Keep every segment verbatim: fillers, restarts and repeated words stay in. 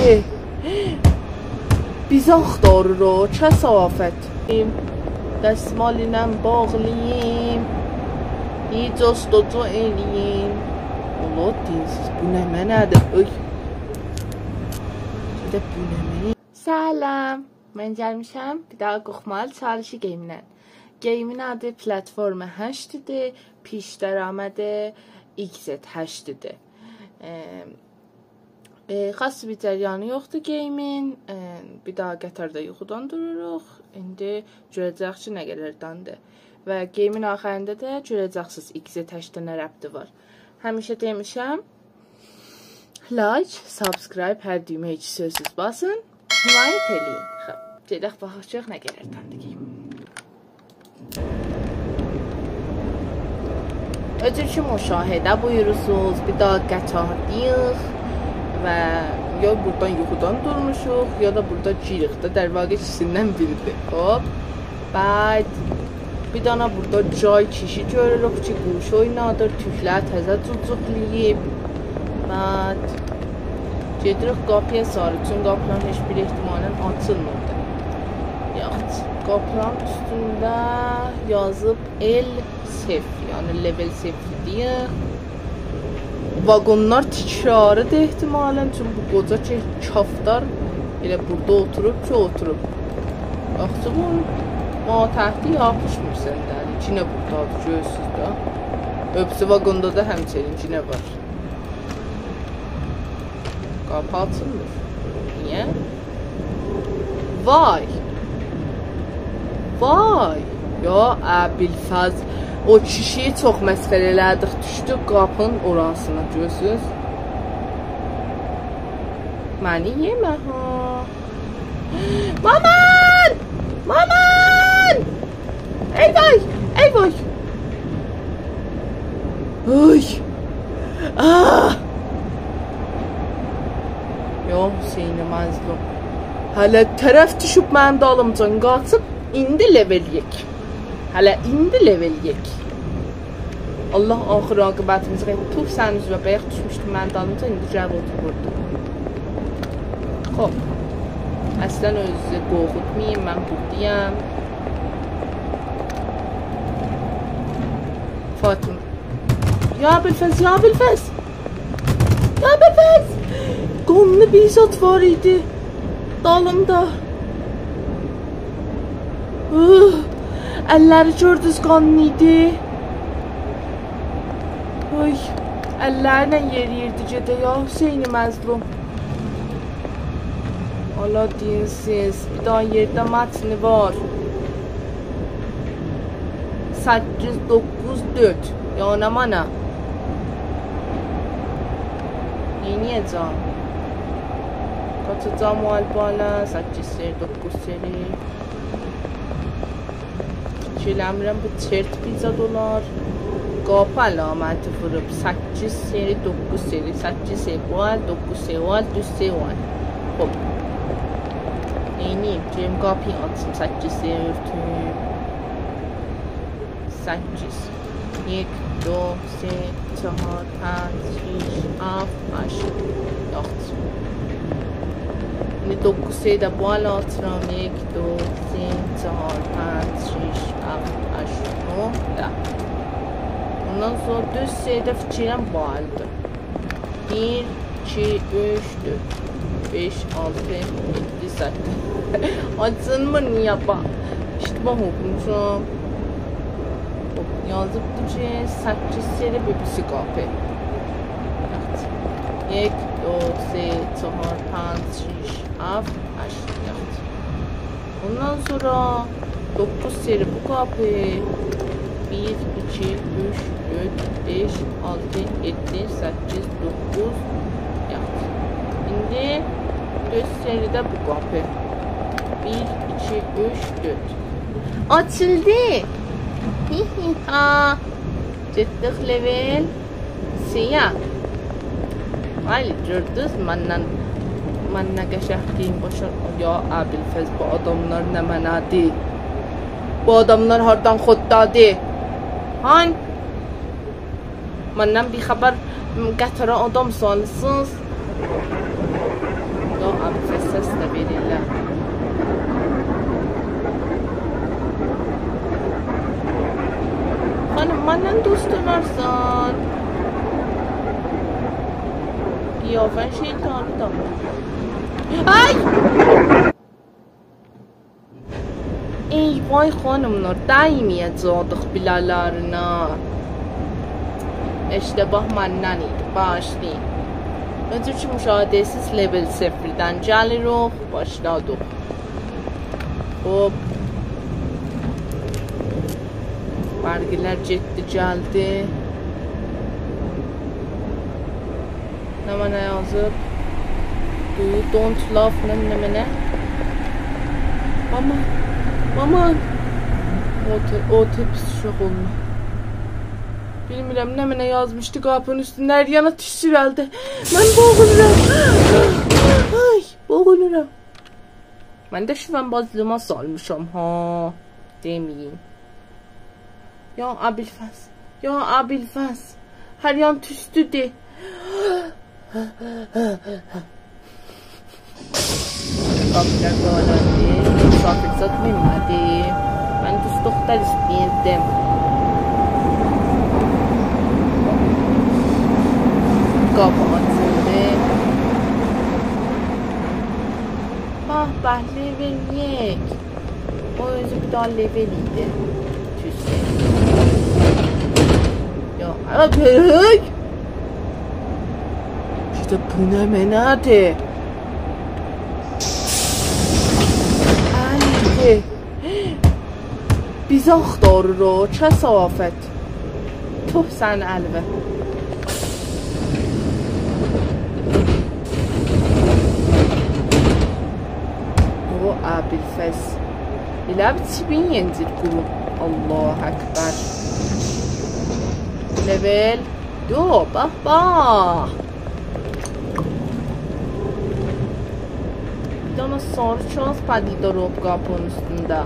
ائه، بیزی آختاریر او، کثافت. دستمال ایله باغلاییم. ای جستجو ائله‌ییم. الله، دینسیز، بو نمنه‌دیر؟ اوی. بیر ده بو نمنه؟ سلام. من گلمیشم بیر دانا قورخمالی چالشی گیمینن. گیمین آدی پلتفرم هشت‌دیر، پیش‌درآمد ایکس زد هشت‌دیر. ائم، ائ، خاص بیر جریانی یوخدور گیمین. ائ، بیر دانا قطاردا یوخودان دوروروق. ایندی گؤره‌جه‌ییک کی، نه قدر داندیر. و گیمین آخرینده ده گؤره‌جکسینیز ایکس زد هشته نه ربطی وار. همیشه دئمیشم، لایک، سابسکرایب، هر دویمه کی سؤزسوز باسین. حمایت ائله‌یین. خب، گئدک باخاق گؤرک نه قدر داندیر گیم. اؤزور کی مشاهده بویورورسونوز، بیر دانا قطارداییق و یا بورادان یوخودان دورموشوق، یا دا بورادا گیریک ده، در واقع ایکیسیندن بیریدیر. خب، بعد بیر دانا بورادا جای کیشی گؤروروک کی، گوشی اوینادیر، توکلری تازه جوجوقلاییب. بعد گئدیریک قاپی‌یا ساری، چون قاپیلارین هئچ بیری احتمالاً آچیلمیردی. یاخود قاپیلارین اوستونده یازیب ال صفر، یعنی لول صفر دئییر. واگونلار تکراری‌دیر احتمالاً، چون بو قوجا کی، کافتار ائله بورادا اوتوروب کی، اوتوروب. یاخشی، بو ماتحتی یاپیشمیر سندن، ایچینه بورادادیر، گؤرورسوز ده. اؤبسو واگوندا دا همچنین ایچینه وار. قاپی آچیلمیر. نییه؟ وای! وای! یا ابوالفضل، او کیشی چوخ مسخره ائله‌دیک، دوشدو قاپینین اوراسینا، گؤرورسوز؟ منی یئمه ها. مامان! مامان! ای وای! ای وای! اوی! آه! یا حسین مظلوم. هله طرف دوشوب منیم دالیمجان قاچیب، ایندی لول یک. هله ایندی لول یک. الله آخر عاقبتیمیزی غیر. توف سنین اوزووه، بایاق دوشموشدون منیم دالیمجا، ایندی گلیب اوتوروب بورادا. خب. اصلاً اؤزونوزو قورخوتمایین، من بوردایام. فاطمه. یا ابوالفضل، یا ابوالفضل! یا ابوالفضل! قانلی بیر زاد وار ایدی دالیمدا. اوه، اللری گؤردونوز قانلی ایدی. اوی، اللرله یئرییردی گئده یا حسین مظلوم. آلا دینسیز، بیر دانا یئرده متنی وار. سککیز، دوققوز، دؤرد. یا نمنه؟ نئینیه‌جم؟ قاچاجام او الباله، سککیز سری، دوققوز سری. فیکیر ائله‌میرم بو چرت بیر زاد اولار. قاپی علامتی ووروب. سککیز سری، دوققوز سری. سککیز سری بو ال، دوققوز سری او ال، دوز سری او ال. هوپ. نئینییم؟ گئدیم قاپینی آچیم. سککیز سری اؤرتوم. سککیز. یک، دو، سه، چهار، پنج، شیش، هفت، هشت. یاخشی. ایندی دوققوز سری ده بو اله آچیرام. یک، دو، سه، چهار، پنج، شیش، هفت، هشت، نه، ده. اوندان سونرا دوز سری ده فیکر ائلیرم بو الدیر. بیر، ایکی، اوچ، دؤرد، بئش، آلتی، یئددی، سککیز. آچیلمیر، نییه باخ؟ اشتباه اوخوموشام. هوپ، یازیبدی کی، سککیز سری بیریسی قاپی. یاخشی. یک، دو، سه، چهار، پنج، شیش، هفت، هشت. یاخشی. اوندان سونرا دوققوز سری بو قاپی. بیر، ایکی، اوچ، دؤرد، بئش، آلتی، یئددی، سککیز، دوققوز. یاخشی. ایندی دؤرد سری ده بو قاپی. بیر، ایکی، اوچ، دؤرد. آچیلدی. هی هی ها. گئتدیک لول سه‌یه. آی، گؤردونوز، مندن، من نه قشنگ دئییم، باشا. یا ابوالفضل، بو آداملار نمنه‌دیر؟ بو آداملار هاردان خوددادیر؟ هان؟ مندن بی‌خبر قطارا آدام سالیرسینیز. یا دوستلار، سن قیافه‌ن شیطانی دا وار. آی! ای وای خانیملار، دیمه‌یه‌جکدیک بیله‌لرینه. اشتباه مندن ایدی، باغیشلایین. نئجه کی مشاهده ائدیرسینیز، لول صفردن گلیریک، باشلادیق. خوب. برقلر گئتدی، گلدی. نمنه یازیب؟ Do you don't love نمنه، نمنه؟ ماما، ماما. او ته، او ته پیس اوشاق اولما. بیلمیرم، نمنه یازمیشدی قاپینین اوستونده، هر یانا توس سورلدی. من بوغولورام. آی، بوغولورام. من ده شیون بازلیغیما سالمیشام ها. دئمه‌یین. یا ابوالفضل، یا ابوالفضل. هر یان توستودور. قاپیلار قالاندی، مسافر زاد مینمه‌دی. من دوز دختر ایسته‌ییردیم. قاپی آچیلدی. آه، بلی، لول یک. او اؤزو بیر دانا لول ایدی. توسه. یا، آ، بؤیوک. ایشته بو نمنه‌دیر؟ آی، بیزی آختاریر او، کثافت. توف سنین الیوه. او، ابوالفضل. ائله بیر چیبین یئنجیر قولو. الله اکبر. لول دو، باخ، باخ. بیر دانا ساری کاغیذ پدیدار اولوب قاپینین اوستونده.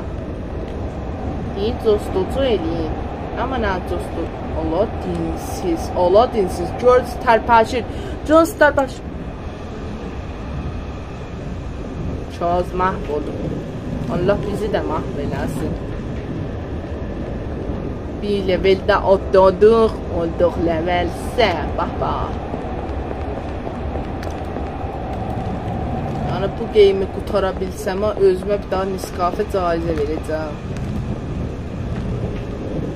دئییر، جستجو ائله‌یین. آمما نه جستجو؟ آلا دینسیز، آلا دینسیز. گؤر ترپشیر. جونز ترپشیر. کاغیذ محو اولدو. الله بیزی ده محو ائله‌سین. بیر لول ده آتلادیق، اولدوق لول سه. باخ، باخ. یعنی بو گیمی قوتارا بیلسم، ها، اؤزومه بیر دانا نسکافه جایزه وئره‌جم.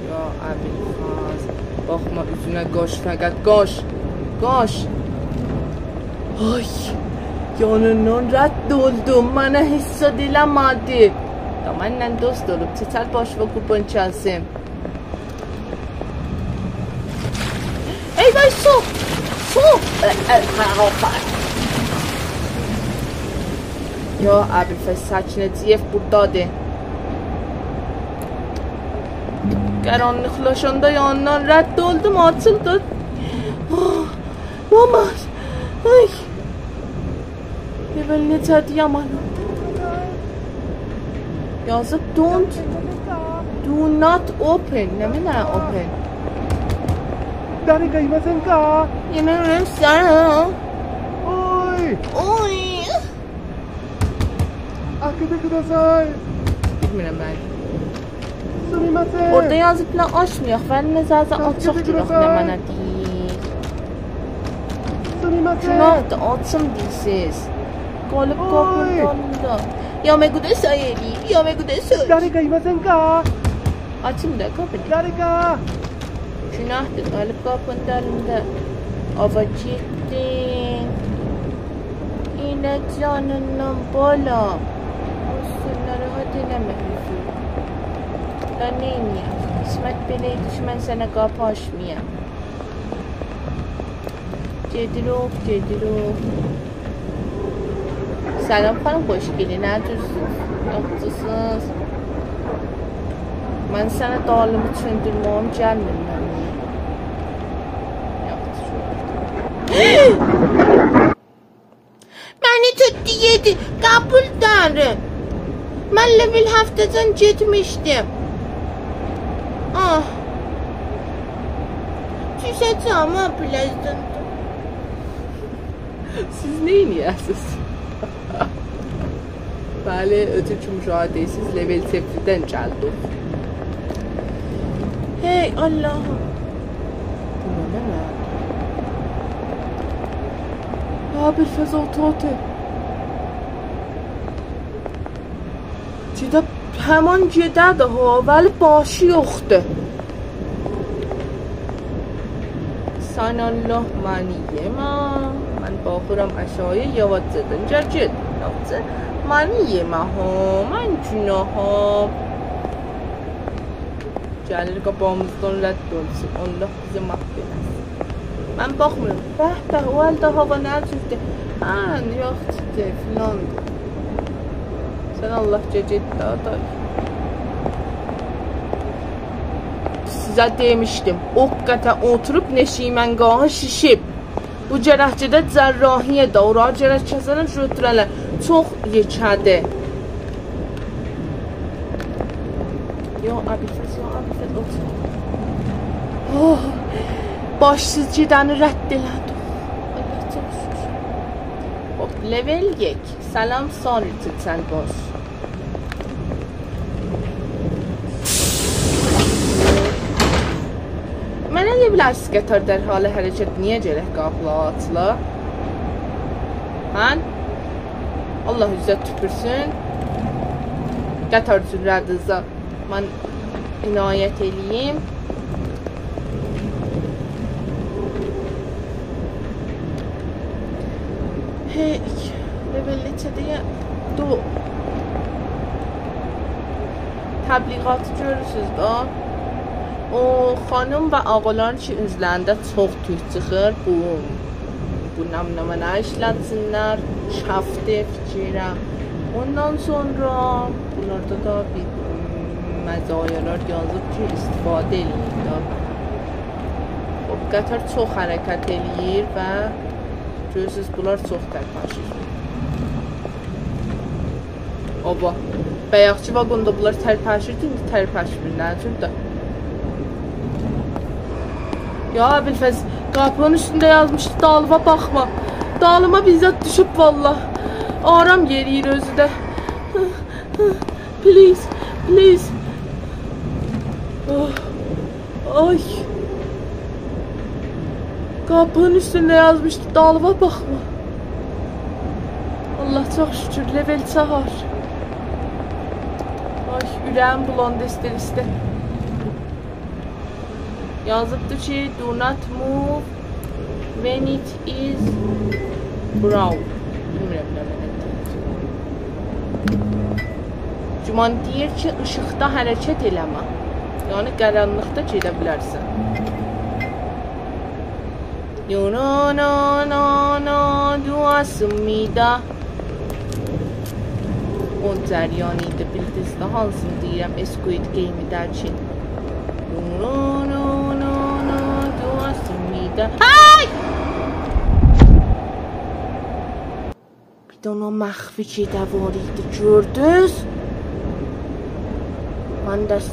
یا ابوالفضل، باخما اوزونه، قاچ، فقط قاچ. قاچ. آی، یانیندان رد اولدوم، منه هئچ زاد ائله‌مه‌دی. یا منله دوست اولوب، چئچل باشیوا قوربان کسیم. ای وای، سو! سو! ا، ا، ها، هوپا. یا ابوالفضل، سکینه‌جییف بوردادیر. قارانلیقلاشاندا یانیندان رد اولدوم، آچیلدی. آه، اولاماز. آی. لول نئجه‌دیر، یامان. یازیب، don't, do not open. نمنه open؟ داری قیمتین کا؟ یئمک ایسته‌ییرم. اوی! اوی! 開けてください。بیلمیرم من. すみません。اورادا یازیب، نه آچمایاق، ولی نئجه‌سه آچاق گؤرک نه منه دئییر. すみません。گوناهدیر، آچیم دئییرسیز. قالیب قاپینین دالیندا. やめてください、やめてください。誰かいませんか？ آچیم دا قاپینی. 誰か。 گوناهدیر، قالیب قاپینین دالیندا. آوا گئتدین. ائله جانیندان بالام. اولسون، ناراحت ائله‌مه اؤزونو. دا نئینییم؟ قسمت بئله ایدی کی، من سنه قاپی آچمایام. گئدیروق، گئدیروق. سلام خانیم خوشگلی، نه جورسوز؟ یاخشیسیز؟ من سنه دالیمی چؤندورمه‌ییم، گلمیر منه. یاخشی. منی توتدو، یئدی. قبول دئییرم. من لول هفته‌دن گئتمیشدیم. آه. دوشه‌جم ها بیله‌زدن. سیز نئینیه‌سیز؟ بلی، اؤتور کی مشاهده ائدیرسیز، لول صفردن گلدیک. هئی آللاهیم. یا ابوالفضل، اوتو، اوتو. گئده، همان گئده‌دیر ها، ولی باشی یوخدور. سن الله، منی یئمه. من باخیرام آشاغی‌یا، یاواشجادان. گل، گئت، یاخشی. منی یئمه ها، من گوناهام. گلیر قاباغیمیزدان رد اولسون. الله بیزی محو ائله‌سین. من باخمیرام. به، به، او الده هاوا نه جوردور؟ هه، یوخ، جوردور، فلاندیر. سن الله گئت، گئت دا، دای. سیزه دئمیشدیم، او قدر اوتوروب نشیمنگاهی شیشیب. بو گرک گئده جراحی‌یه ده، اورا گرک کسه‌لر، گؤتوره‌لر. چوخ یئکه‌دیر. یا ابوالفضل، یا ابوالفضل، اوتور. اوه، باشسیز گئده‌نی رد ائله‌دیک. الله، چوخ شوکور. هوپ، لول یک. سلام، ساری چیچن باش. منه دئیه بیلرسیز، قطار در حال حرکت، نییه گرک قاپیلار آچیلا؟ هن؟ الله اوزه توپورسون. قطار اوچون ردیزه من عنایت ائله‌ییم. هئیک، لول نئچه‌دیر؟ دو. تبلیغاتی گؤرورسونوز دا. او خانیم و آقالارین کی اوزلرینده چوخ توک چیخیر. بو، بو نمنه‌منه ایشلتسینلر، کفته فیکیرم. اوندان سونرا بونلاردا دا بیر، م، مزایالار یازیب کی استفاده ائله‌یین دا. او قطار چوخ حرکت ائله‌ییر و گؤرورسونوز، بونلار چوخ ترپشیر. اوبا. بایاقکی واگوندا بونلار ترپشیردی، ایندی ترپشمیر، نه جور دا. یا ابوالفضل، قاپی‌نین اوستونده یازمیشدی: «دالیوا باخما.» دالیما بیر زاد دوشوب والله. آرام یئرییر اؤزو ده. Please, please. اوه. آی. قاپی‌نین اوستونده یازمیشدی: «دالیوا باخما.» الله، چوخ شوکور، لول چهار. آی، اوره‌ییم بولاندی استرسدن. یازیبدی کی: «Do not move when it is brown.» بیلمیرم نه معنی دئییر. گمان دئییر کی ایشیقدا حرکت ائله‌مه. یعنی قارانلیقدا گئده بیلرسن. No, no, no, no, no, do us me da. او جریان ایدی، بیلدینیز ده هانسینی دئییرم، Squid Game-ده‌کی. No, no, no, no, no, do us me da. آی! بیر دنه مخفی گئده وار ایدی، گؤردونوز؟ من ده س-،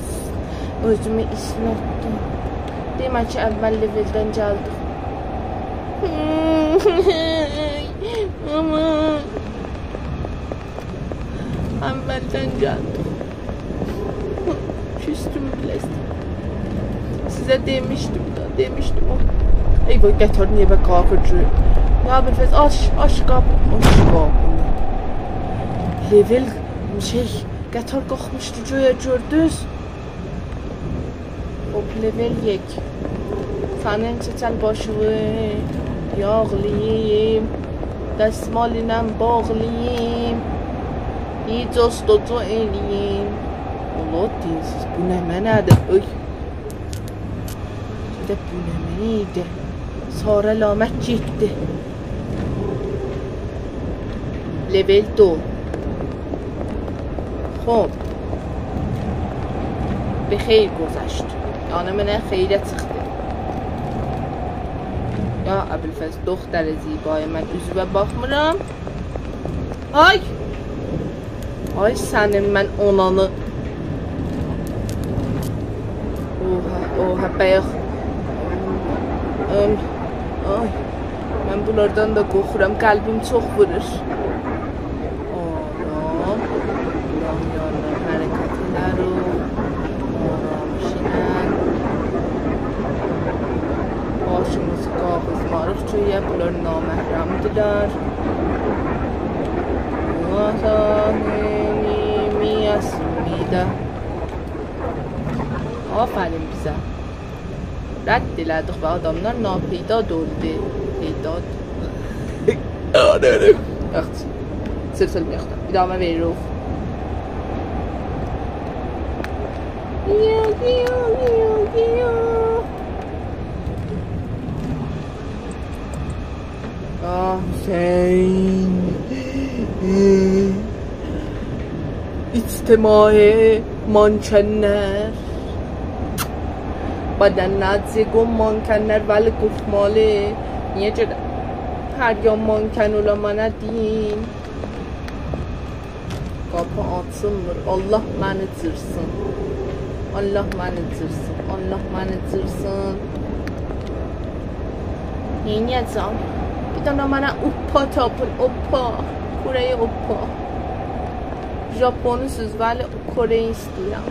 اؤزومو ایسینه آتدیم. دئمک کی اول لولدن گلدیک. ماما. اولدن گلدیک. کوسدوم بیله‌سین. سیزه دئمیشدیم ده، دئمیشدیم او. ای وای، قطار نییه به قاپی گؤر؟ یا ابوالفضل، آچ، آچ قاپی، آچ قاپینی. لول، شئی، قطار قالخمیشدی گؤیه، گؤردونوز؟ هوپ، لول یک. سنین چیچن باشینی یاغلاییم، دسمال ایله باغلاییم، بیر جستجو ائله‌ییم. اولا، دینسیز، بو نمنه‌دیر؟ اوی. بیر ده بو نمنه ایدی؟ ساری علامت گئتدی. لول دو. خوب. به خیر گذشت. یعنی منه خیره چیخدی. یا ابوالفضل، دختر زیبای، من اوزووه باخمیرام. آی! آی سنین من اونانی. اوها، اوها، بایاق. ام، آی. من بونلاردان دا قورخورام، قلبیم چوخ وورور. آرام. آرام، یاندان حرکت ائله‌رم. آرام ایشینن. باشیم گؤروروک کی، یا بونلار نامحرم‌دیرلر. بونلار دا می، می، میاسیمیده. آفرین بیزه. رد ائله‌دیک و آداملار ناپیدا دولدو. پیدا. یاخشی. سؤز سؤزله‌مه‌یک ده. ادامه وئریریک. آه، حسین. اجتماع مانکن‌لر. بدن‌لر جیگون مانکن‌لر، ولی قورخمالی. نییه گؤره هر یان مانکن اولا، منه دئیین؟ قاپی آچیلمیر. الله منی جیرسین. الله منی جیرسین. الله منی جیرسین. نئینیه‌جم؟ بیر دنه منه اوپا تاپین، اوپا. کوره‌ی اوپا. ژاپونی سوز، ولی کوره‌ی ایسته‌ییرم.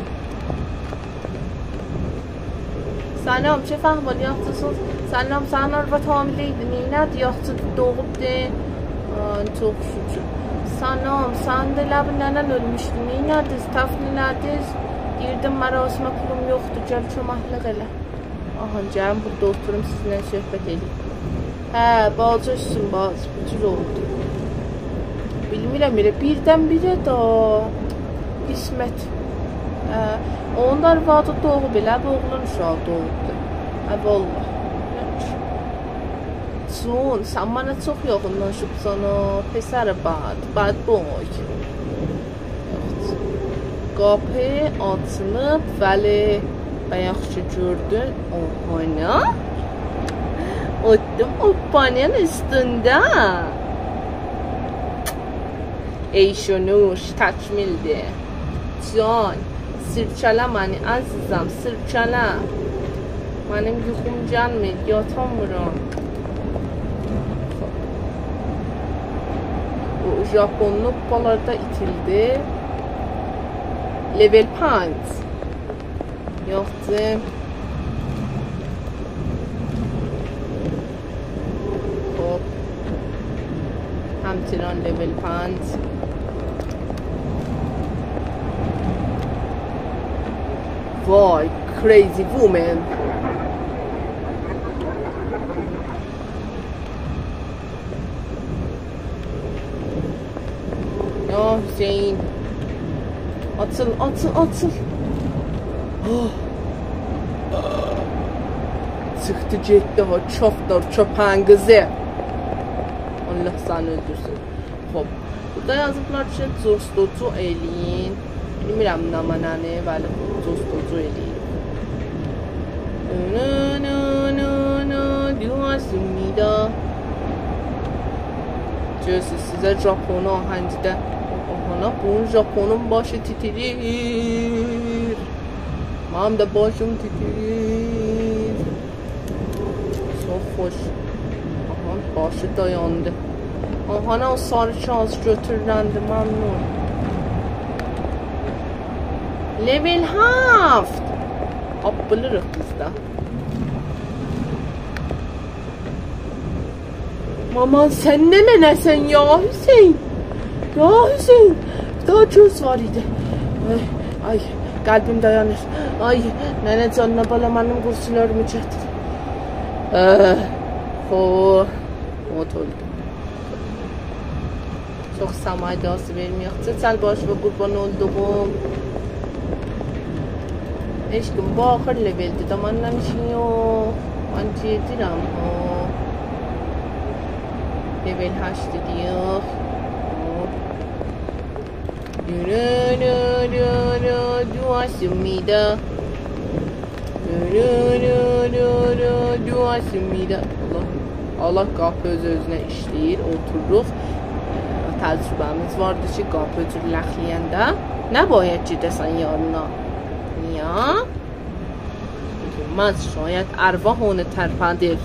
سلام، چه فهم وار، یاخشیسینیز؟ سلام، سنین آرواد حامله ایدی، نئینه‌دی؟ یاخشی دوغوبدو. آی، چوخ شوکور. سلام، سنین ده ائله بیل ننه‌ن اؤلموشدو، نئینه‌دینیز؟ دفن ائله‌دینیز؟ دئییردیم، مراسمه پولوم یوخدور، گل کؤمکلیک ائله. آها، گلین بورادا اوتوروم، سیزینله صحبت ائدیم. هه، بالاجا اوچون بالاجا، بو جور اولدو. بیلمیرم، ائله بیردن بیره دا قسمت. هه، اونون دا آروادی دوغوب، ائله بیر اوغلان اوشاغی دوغوبدو. هه، والله. جون، سن منه چوخ یاخینلاشیبسان ها، پسر بد، bad boy. یوخ. قاپی آچیلیب، ولی بایاق کی گؤردون، اوهانا. اوتدوم اوپانین اوستونده. عیش و نوش تکمیلدیر. جان، سیرکه‌له منی، عزیزم، سیرکه‌له. منیم یوخوم گلمیر، یاتامیرام. بو ژاپونلو اوپالار دا ایتیلدی. لول پنج. یوخدور. خوب. همچنان لول پنج. وای، crazy woman. یا حسین. آچیل، آچیل، آچیل. اوه. چیخدی گئتدی ها، کافتار کؤپه‌یین قیزی. الله سنی اؤلدورسون. خوب. بورادا یازیبلار کی، جستجو ائله‌یین. بیلمیرم نمنه‌نی، ولی جستجو ائله‌یین. نو، نو، نو، نو، دو آسمیدا. گؤرورسوز، سیزه ژاپونی آهنگده. آهانا، بونون ژاپونون باشی تیتریر. منیم ده باشیم تیتریر. چوخ خوش. آها، باشی دایاندی. آهانا، او ساری کاغیذ گؤتورولندی، ممنون. لول هفت. آپپیلیریق بیز ده. مامان، سن نمنه‌سن یا، حسین؟ یا حسین، بیر دانا گؤز وار ایدی. آی، آی، قلبیم دایانیر. آی، ننه جانینا بالا، منیم قورسولارینی گتیر. اه، خو، موت اولدو. چوخ سمای دعاسی وئرمه‌یک. چچل باشیوا قوربان اولدوغوم. عشقیم، بو آخیر لولدیر دا، منن ایشین یوخ. من گئدیرم، هو. لول هشت دئییک. هوپ. دو، دو، دو، دو، دو، آسمیدا. دو، دو، دو، دو، دو، دو، آسمیدا. الله. الله، قاپی اؤز-اؤزونه ایشله‌ییر، اوتوروروق. ائ، تجربه‌میز واردی کی، قاپی او جور لخله‌ینده نباید گئده‌سن یانینا. نییه؟ بیلمز، شاید ارواح اونو ترپدیر.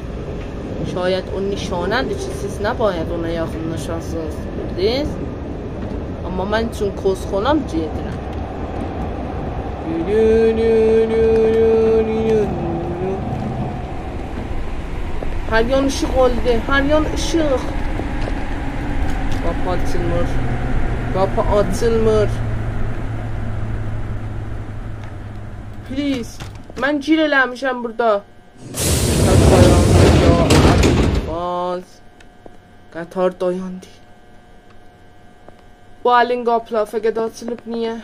شاید او نشانه‌دیر کی، سیز نباید اونا یاخینلاشاسینیز، بیلدینیز؟ آمما من چون کوسخولام گئدیرم. هر یان ایشیق اولدو، هر یان ایشیق. قاپی آچیلمیر. قاپی آچیلمیر. Please. من گیر ائله‌میشم بورادا. قطار دایاندی، یا عباس. قطار دایاندی. بو الین قاپیلاری فقط آچیلیب، نییه؟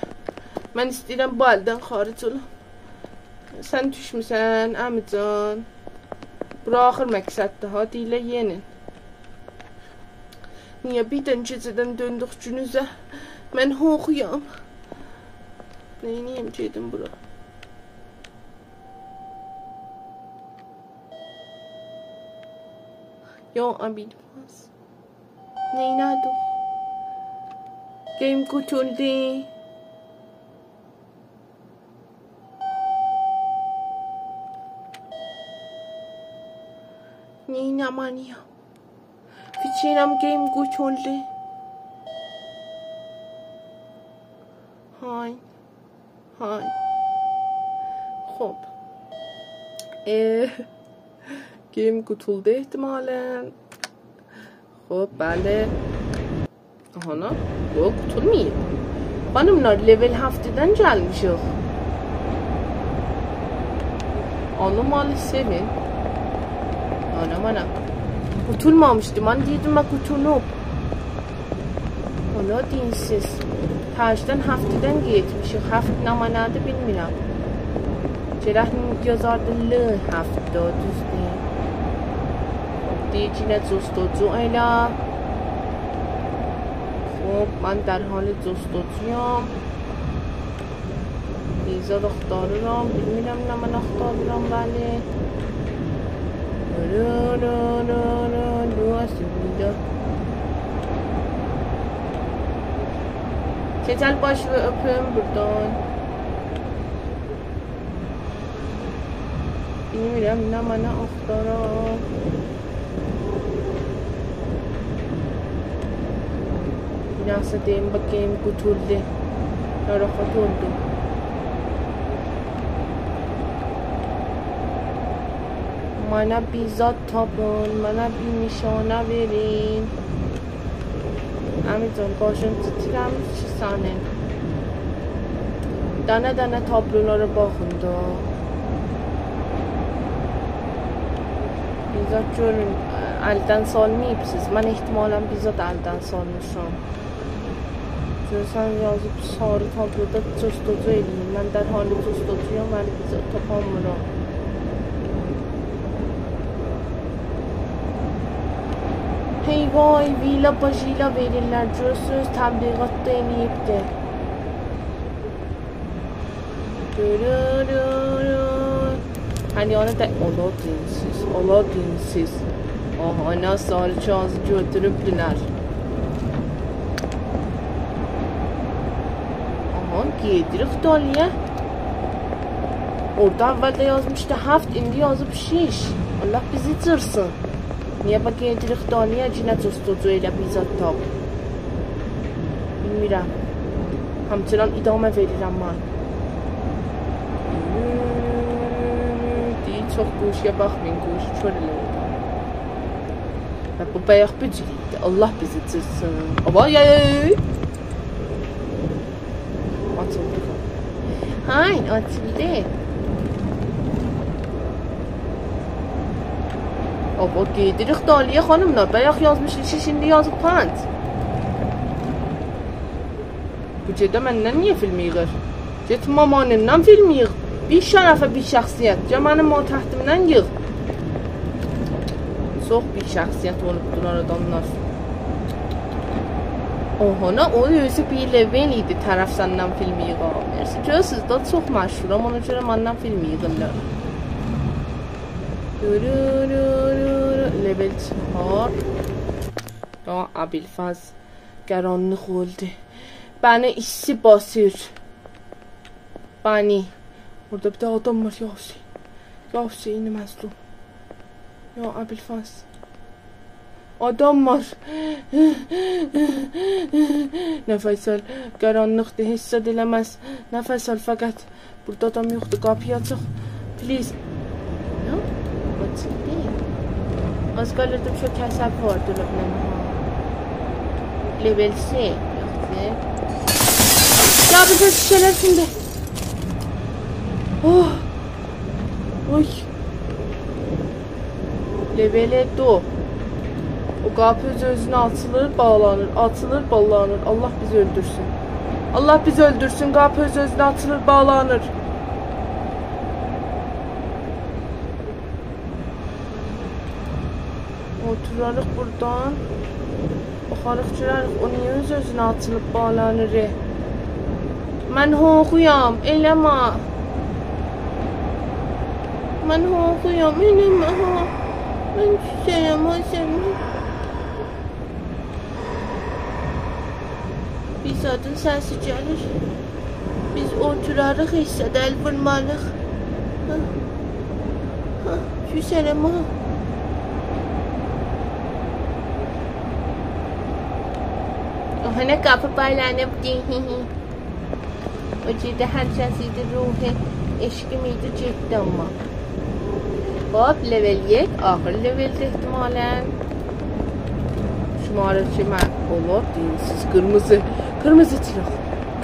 من ایسته‌ییرم بو الدن خارج اولام. سن دوشموسن، عمی جان. بورا آخیر مقصددیر ها، دئییرلر یئنین. نییه بیردن گئجه‌دن دؤندوک گونوزه؟ من هوخویام. نئینییم، گئدیم بورا. یا ابوالفضل. نئینه‌دیک؟ گیم قوتولدو. نئینه‌مه‌لی‌یم؟ فیکریم گیم قوتولدو. های. های. خوب. ائه، گیم قوتولدو احتمالاً. خوب، بلی. آهانا. یوخ، قوتولماییب. خانیملار، لول هفته‌دن گلمیشیک. آلیم آلی سئوین. آنا، آنا. قوتولمامیشدی. من دئییردیم، من قوتولوب. اولا دینسیز. هشتدن هفته‌دن گئتمیشیک. هفت نمنه‌دیر، بیلمیرم. گرک یازاردی ل هفت ده، دوزدور. خوب، دئییر کی، نه جستجو ائله. خوب، من در حال جستجویام. بیر زاد آختاریرام، بیلمیرم نمنه آختاریرام، ولی. رو، رو، رو، رو، رو، اصلی بیلده. کئچل باشیوی اؤپوم بوردان. بیلمیرم نمنه آختارام. بیر لحظه دئییم، باخ، گیم قوتولدو. ناراحت اولدوم. منه بیر زاد تاپین، منه بیر نشانه وئرین. عمی جان، باشین تیتره‌میش کی سنین. دنه-دنه تابلولارا باخین دا. بیر زاد گؤرون، الدن سالماییبسیز. من احتمالاً بیر زاد الدن سالمیشام. گؤرسن یازیب ساری تابلودا جستجو ائله‌یین. من در حال جستجویام، ولی بیر زاد تاپامیرام. هئی وای، ویلا باژیلا وئریرلر، گؤرورسوز، تبلیغات دا ائله‌ییبدی. دورورورو. هر یانی دا، اولا دینسیز، اولا دینسیز. آها، آنا، ساری کاغیذی گؤتوروبدولر. آها، گئدیریک دالییا. اورادا اولده یازمیشدی هفت، ایندی یازیب شیش. الله بیزی جیرسین. نییه باخ، گئدیریک دالییا، یئنه جستجو ائله بیر زاد تاپ. بیلمیرم. همچنان ادامه وئریرم من. دئییر، چوخ گوشی‌یه باخمایین، گوشی کور ائله‌ییر. و بو بایاق بو جور ایدی. الله بیزی جیرسین. آبا، یای! آچیلدی. های، آچیلدی. آبا، گئدیریک دالییا، خانیملار. بایاق یازمیش شیش، ایندی یازیب پنج. بو گئده مندن نییه فیلم ییغیر؟ گئت مامانیندان فیلم ییغ. بی‌شرف، بی‌شخصیت. گل منیم ماتحتیمدن ییغ. چوخ بی‌شخصیت اولوبدولار آداملار. اوهانا، او اؤزو بیر لول ایدی، طرف سندن فیلم ییغا. مرسی، گؤرورسوز دا، چوخ مشهورام، اونا گؤره مندن فیلم ییغیرلار. لول چهار. یا ابوالفضل، قارانلیق اولدو. بنی ایسسی باسیر. بنی. اورادا بیر دنه آدام وار، یا حسین. یا حسین مظلوم. یا ابوالفضل. آدام وار. نفس آل. قارانلیقدیر، هئچ زاد ائله‌مز. نفس آل فقط. بورادا آدام یوخدور، قاپی‌یی آچاق. Please. نه؟ آچیلدی. آز قالیردی چوخ کسب واردی لوبنان. لول سه. یوخ، نه؟ یا، بیر ده شیشه‌لر سیندی. اوه. اوی. لول دو. او قاپی اؤز-اؤزونه آچیلیر، باغلانیر، آچیلیر، باغلانیر. الله بیزی اؤلدورسون. الله بیزی اؤلدورسون، قاپی اؤز-اؤزونه آچیلیر، باغلانیر. اوتوراریق بوردان. باخاریق، گؤرریک، او نییه اؤز-اؤزونه آچیلیب باغلانیر؟ من هوغویام، ائله‌مه. من هوغویام، ائله‌مه ها. من کوسه‌رم ها سنی. بیر زادین سسی گلیر. بیز اوتوراریق، هئچ زاد ال وورماریق. ها. ها، کوسه‌رم ها. آها، نه قاپی باغلانیب. او گئدی، همیشه‌سی ایدی، روح عشقیم ایدی، گئتدی آمما. خب، لول یک، آخر لولدی احتمالاً. شماره کی، من، اولار، دئییرسیز، قیرمیزی، قیرمیزی چیراق،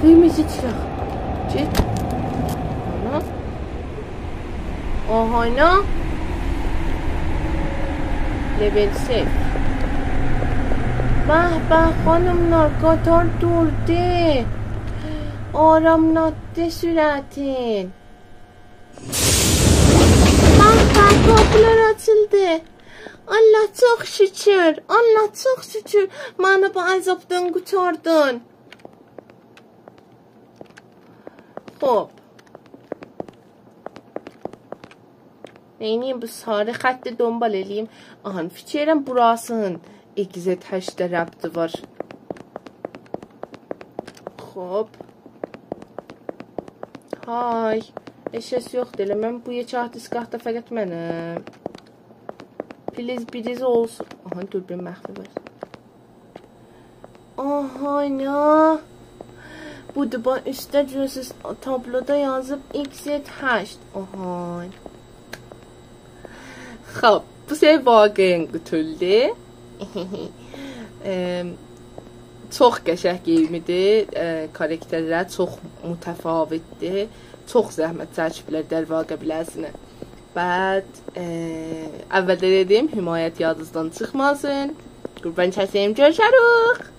قیرمیزی چیراق. گئت. آنا. آهانا. لول صفر. به به، خانیملار، قطار دوردو. آراملاتدی سرعتین. به به، قاپیلار آچیلدی. الله، چوخ شوکور. الله، چوخ شوکور. منی بو عذابدان قوتاردین. خب. نئینییم، بو ساری خطی دنبال ائله‌ییم؟ آها، فیکر ائلیرم بوراسینین ایگزیت هشته ربطی وار. خب. های. هئچ کس یوخدور ائله. من بو یئکه آرتیسکاخدا فقط منم. پلیز، بریز اولسون. آها، دوربین مخفی وار. آهانا. بودور، باخ، اوستده گؤرورسوز، تابلودا یازیب ایگزیت هشت. آها. خب، بو سری واقعاً قوتولدو. ائم، چوخ قشنگ گیمی‌دیر. ائ، کاراکترلر چوخ متفاوت‌دیر. چوخ زحمت چکیبلر، در واقع، بیله‌سینه. بعد، ائ، اولده دئدیم، حمایت یادینیزدان چیخماسین. قوربان کسیم، گؤروشه‌ریک.